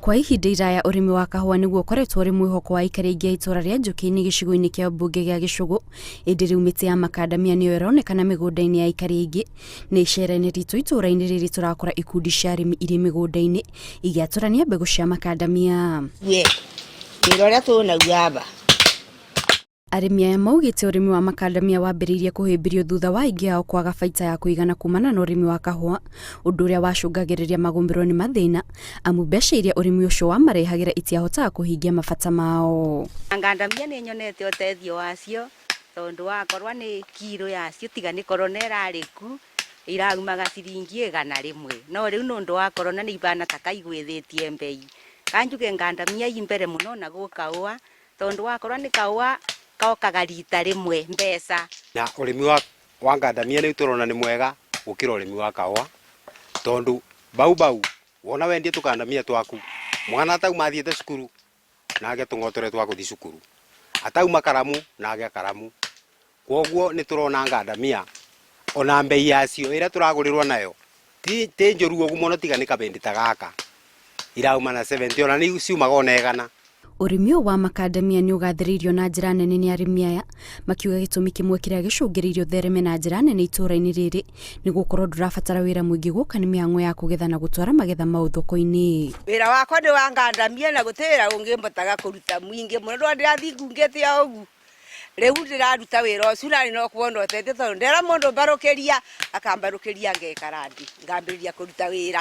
Kwa ihinda iraya ũrĩmi wa kahũa nĩguo ũkoretwo ũrĩ mwĩhoko wa aikari aingĩ a itũra rĩa Njũkĩ-inĩ gĩcigo-inĩ kĩa mbunge gĩa Gĩcũgũ, ĩndĩ rĩu mĩtĩ ya makandamia nĩyo ĩronekana mĩgũnda-inĩ ya aikari aingĩ. Nĩ icera-inĩ ritũ itũra-inĩ rĩrĩ tũrakora ikundi cia arĩmi irĩ mĩgũnda-inĩ igĩatũrania mbegũ cia makandamia. We wĩra ũrĩa tũnaguo aba. Arĩmi aya maugĩte ũrĩmi wa makandamia wambĩrĩirie kũhĩmbĩrio thutha wa aingĩ ao kwaga baita ya kũigana kumana na ũrĩmi wa kahũa, ũndũ ũrĩa wacũngagĩrĩria magũmĩrwo nĩ mathĩna amu mbeca iria ũrĩmi ũcio wamarehagĩra itiahotaga kũhingia mabata mao. Ngandamia nĩ nyonete ũteithio wacio tondũ wakorwa nĩ kiro yacio tiga nĩ korona ĩrarĩ ku iraumaga ciringi 100, no rĩu nĩ ũndũ wa korona nĩ ibana ta kaigwĩthĩtie mbei. Kanjuge ngandamia i mbere mũno na gũkaũa tondũ wakorwa nĩ kaũa kokaga rita rĩmwe mbeca. Na ũrĩmi wa ngandamia nĩ tũrona nĩ mwega gũkĩra ũrĩmi wa kahũa, tondũ bau bau wona wendie tũkandamia twaku, mwana atauma athiĩte cukuru nage tũng'otore twa gũthiĩ cukuru, atauma karamu nage karamu. Koguo nĩ tũrona ngandamia ona mbei yacio ĩrĩa tũragũrĩrwo nayo ti njũru ũguo mũno, tiga nĩ kabĩndĩ ta gaka irauma na 70, ona nĩ ciumaga ona 100. Ũrĩmi ũyũ wa makandamia nĩ ũgathĩrĩirio na njĩra nene nĩ arĩmi aya, makiuga gĩtũmi kĩmwe kĩrĩa gĩcũngĩrĩirie ũthereme na njĩra nene itũra-inĩ rĩrĩ nĩ gũkorwo ndũrabatara wĩra mũingĩ gũka nĩ mĩhang'o ya kũgetha na gũtwara magetha mau thoko-inĩ. Wĩra wakwa nĩ wa ngandamia na gũtirĩ wĩra ũngĩ mbotaga kũruta mũingĩ mũno, ndona ndĩrathiĩ ngungĩte o ũguo. Rĩu ndĩraruta wĩra ũcio nani no kuona ũteithio tondũ ndera mũndũ mbarũkĩria akambarũkĩria ngekara thĩ ngambĩrĩria kũruta wĩra.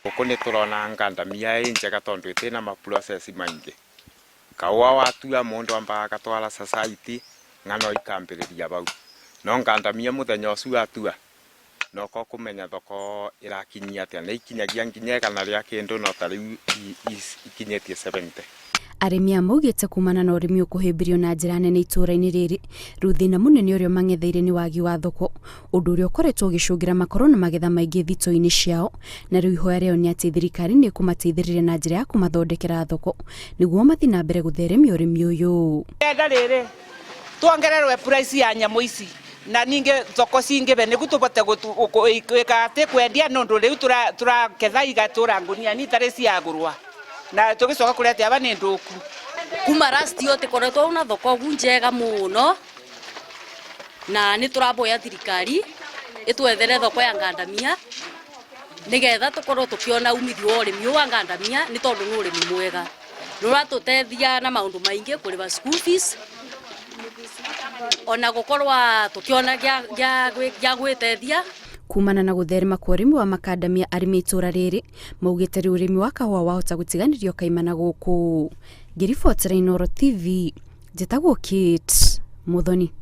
Gũkũ nĩ tũrona ngandamia ĩ njega tondũ ĩtĩ ma process maingĩ. Kaũa watua mũndũ ambaga agatwara society ng'ano ikambĩrĩria bau, no ngandamia mũthenya ũcio watua noko kũmenya thoko ĩrakinyia atĩa, nĩ ikinyagia nginya 100 rĩa kĩndũ, no ta rĩu ikinyĩtie 70. Arĩmi aya maugĩte kumana na ũrĩmi ũkũhĩmbĩrio na njĩra nene itũra-inĩ rĩrĩ, rĩu thĩna mũnene ũrĩa mang'etheire nĩ wagi wa thoko, ũndũ ũrĩa ũkoretwo ũgĩcũngĩra makorwo na magetha maingĩ thitoo-inĩ ciao, na rĩu ihoya rĩao nĩ atĩ thirikari nĩ ĩkũmateithĩrĩria na njĩra ya kũmathondekera thoko nĩguo mathiĩ na mbere gũtheremia ũrĩmi ũyũ. Enda rĩrĩ tuongererwe price ya nyamũ ici na ningĩ thoko cingĩbe nĩguo tũbote gwĩka atĩ kwendia, nũndũ rĩu tũraketha igatũra ngunia ni itarĩ ciagũrwa na tũgĩcoka kũrete aba nĩ ndũku. Kuma last year tũkoretwo na thoko gu njega mũno, na nĩ tũraboya thirikari ĩtwethere thoko ya ngandamia nĩgetha tũkorwo tũkĩona umithio wa ũrĩmi ũyũ wa ngandamia, nĩ tondũ nĩ ũrĩmi mwega, nĩ ũratũteithia na maũndũ maingĩ, kũrĩha school fees ona gũkorwo tũkĩona gĩa gwĩteithia. Kumana na gũtherema kwa ũrĩmi wa makandamia, arĩmi a itũra rĩrĩ maugĩte rĩu ũrĩmi wa kahũa wahota gũtiganĩrio kaimana gũkũ. Ngĩribotera Inooro TV, njĩtagwo Kate Muthoni.